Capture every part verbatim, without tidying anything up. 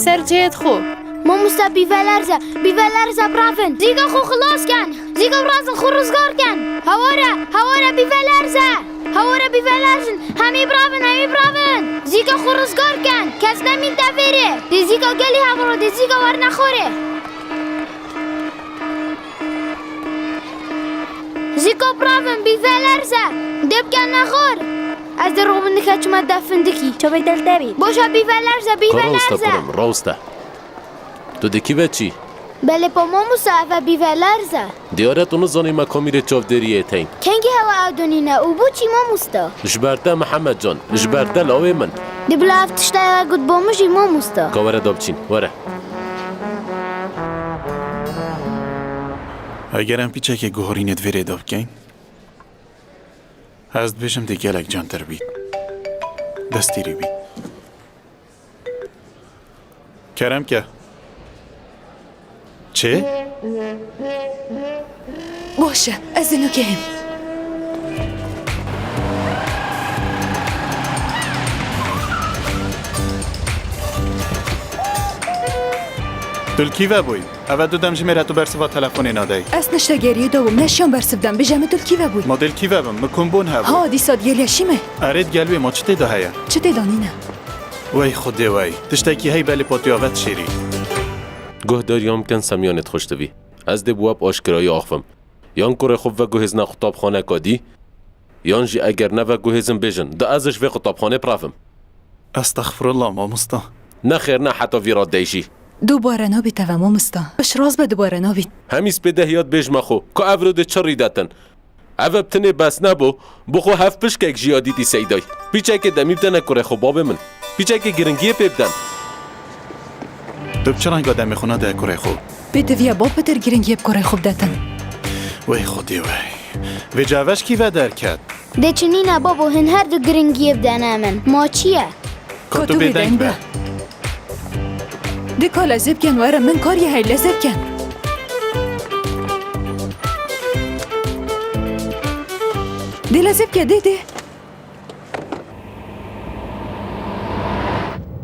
Ser cihê xwe. Mamoste bîvelerze, bîvelerze biravin. Zîka xwe xilas ken. Zîka birazin xwe rizgar ken. Heware, heware bîvelerze. Heware bîvelerzin. Hemî biravin, hemî biravin. Zîka xwe rizgar ken. Kes nemîn te vêrê. Dê zîka gelî hevro, dê zîka werne xorê. Zîka biravin, bîvelerze. Dê bikene xor. Ez dê robin dike çima defin dikî. Çavê del te bî. Boşa bîvelerze, Ka rawiste bîvelerze. Kurim, rawiste. Tu dikî ve çî? Belê pa mamoste eve bîvelerze. Diyar e tu nizanî me kamîrê çavdêriyê teyn. Kengî hewa ew donîne û bo çî mamoste? Ji ber te Mihemed can, ji ber te lawê min. Dê bila ev tişta ew got bo min jî mamoste. Ka were da biçîn, were. Eger em pîçekê guhorînê di vê rê de bikeyn, ez dibêjim dê gelek canttir bît. Destîrî bît. Kerem ke. Çi? Baş e, ez ê nûke hêm. Tu li kî ve bûyî? Eve du dem ji mêre tu bersiva telefonê nadey. Ez niştegeriyê de bûm, neşiyan bersiv dem. Bêje min tu li kî ve bûyî? Ma dê li kî ve bim? Min kom bûn hebû. Ha, dîsa digel Yeşîm e? Erê, digel wê, ma çi tê de heye? Çi tê de nîne? Wey Xwedê wey. Tiştekî hey belê pa tu ya vedişêrî. Guhdarî ya min ken Semyanê dixweş divî. Ez dê bi we bi aşkerayî axivim. Yan kurê xwe veguhêzine qutabxaneka dî, yan jî eger neveguhêzin bêjin, da ez ji vê qutabxanê birevim. Estexfirullah mamosta. Nexêr ne heta vî radeyî jî. Dubare nabît eve mamosta. Piştrast be dubare nabît. Hemî spê de hiya dibêjime xwe, ka ev rû dê çi rîdetin. Ev bi tinê bes nebû, bi xwe hevpişkek jî ya dîtî Seydayî. Pîçekê demî bidene kurê xwe babê min. Pîçekê giringiyê pê biden. Tu bi çi renga demê xwe nade kurê xwe? Pêdiviya bab pitir giringiyê bi kurê xwe bidetin. Wey Xwedê wey. Vêca ev ji kî ve derket? Dê çi nîne babo, hin her du giringiyê bidene min. Ma çi ye? Ka tu bêdeng be. Dê ka lezê bikin were, min kar ye hey, lezê bikin. Dê lezê bike, dê, dê.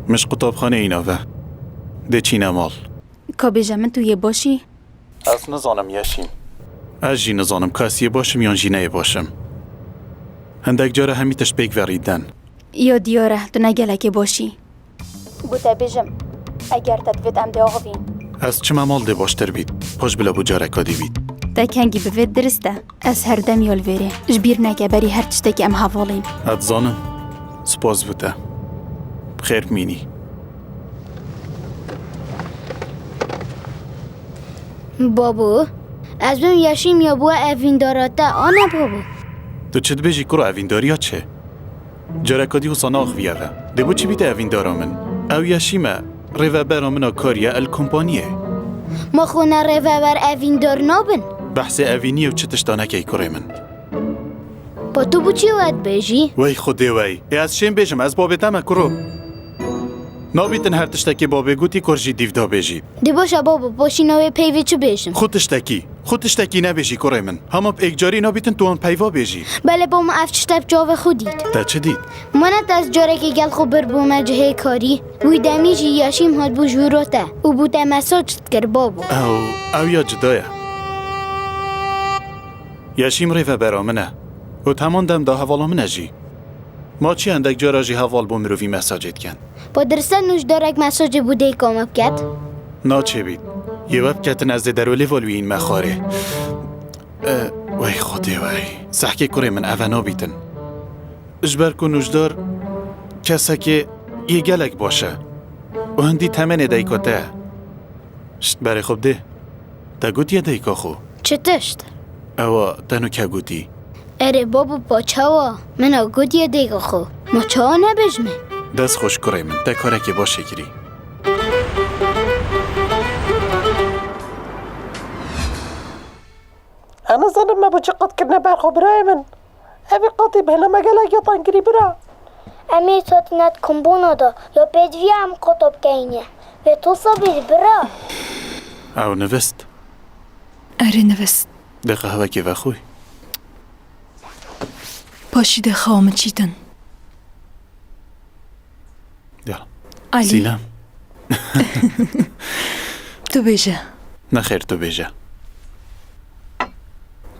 Min ji qutabxanê îna ve. Dê çîne mal. Ka bêje min tu yê baş î? Ez nizanim Yeşîm. Ez jî nizanim ka ez yê baş im yan jî ne yê baş im. Hindek cara hemî tişt pêk ve rî den. Ya diyar e, tu ne gelekê baş î. Ku te bêjim, eger te divêt em dê axivîn. Ez çime mal dê baştir bît, paş bila bû careka dî bît. Te kengî bivêt dirist e. Ez her dem ya li vêrê. Ji bîr neke berî her tiştekî em hevalîn. Ez dizanim. Spas bo te. Bi xêr bimînî. Babo, ez bim Yeşîm ya bû evîndara te, a ne babo? Tu çi dibêjî kuro, evîndariya çi? Careka dî wisa neaxiviye ve. Dê bo çi bîte evîndara min? Ew Yeşîm e, rêvebera min a karî ye el kompaniyê. Ma xwe ne rêveber evîndar nabin? Behsê evîniyê û çi tişta nekey kurê min. Pa tu bo çi we dibêjî? Wey Xwedê wey. Ê ez çêm bêjim, ez babê te me kuro. Nabîtin her tiştekî babê gotî kur jî dîv da bêjî. Dê baş e babo, paşî navê peyvê çi bêjim? Xwe tiştekî, xwe tiştekî nebêjî kurê min. Hema bi êkcarî nabîtin tu wan peyva bêjî. Belê babo, min ev tişte bi çavê xwe dît. Te çi dît? Ma ne te ez carekê gel xwe bir bûme cihê karî? Wî demî jî Yeşîm hatbû ji wî re te û bû te mesaj dikir babo. Ew, ew ya cuda ye. Yeşîm rêvebera min e. Û heman dem da hevala min e jî. Ma çi hindek cara jî heval bo mirovî mesajê dikin. Pa dirist e nûjdarek mesajê bo dêka me biket? Naçêbît. Yê we biketin ez dê derolê volwî înme xwarê. E, wey Xwedê wey. Zehkê kurê min eve nabîtin. Ji ber ku nûjdar kesekê yê gelek baş e. Û hindî temenê dayika te ye. Şt berê xwe bidê. Te gotiye dayika xwe? Çi tişt? Ewa, te nûke gotî. Erê babo, pa çawa? Min a gotiye dayika xwe. Ma çawa nebêjime? Dest xweş kurê min, te karekê baş ê kirî. Ez nizanim me bo çi qat kirine ber xwe birayê min. Evê qatê bêhna me gelek ya tengirî bira. Em ê satîne di kombûna de ya pêdiviya em qata bikeyne. Vê tosa bê bira. Ew nivist. Erê nivist. Dê qehwekê vexwî. Paşî dê xewa min çîtin. Ya. Alî. Sînem. Tu bêje. Nexêr, tu bêje.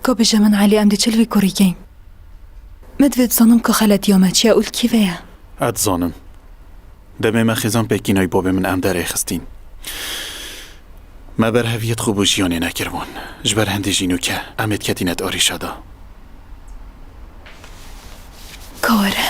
Ka bêje min Elî, em dê çi li vî kurî keyn? Min divê bizanim ka xeletiya me çi ye û li kî ve ye. Ez dizanim. Demê me xêzan pêkînayî babê min em derê xistîn. Me berheviyê xwe bo jiyanê nekiribûn. Ji ber hindê jî nûke em ê diketîne di arîşa de. Ka were.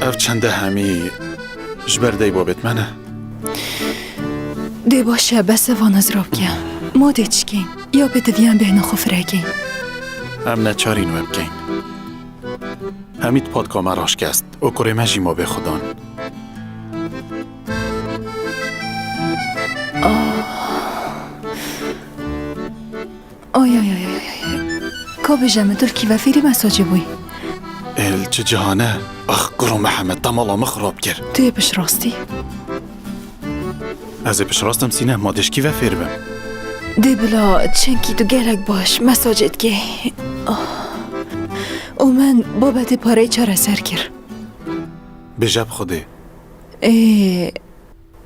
Ev çende hemî ji ber dey babêt me ne. Dê baş e, bes e van hizra bike. Ma dê çi keyn? Ya pê diviyan bêhna xwe firekên. Em neçarîn we bikeyn. Hemî di patka me raşkest û kurê me jî ma bê xudan. Ay, ay, ay, ay, ay. Ka bêje min tu li kî ve fêrî mesajê bûyî? Ê, li çi cihane? Ax, kuro Mihemed, te mala min xirab kir. Tu yê piştrastî? Ez ê piştrastim Sîne, ma dê ji kî ve fêr bim? Dê bila, çenkî tu gelek baş mesajê dikey. Ah. Û min babetê pareyê çareser kir. Bêje bi Xwedê. Ê,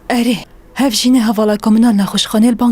erê, hev jî ne hevaleka min a li nexweşxanê li bang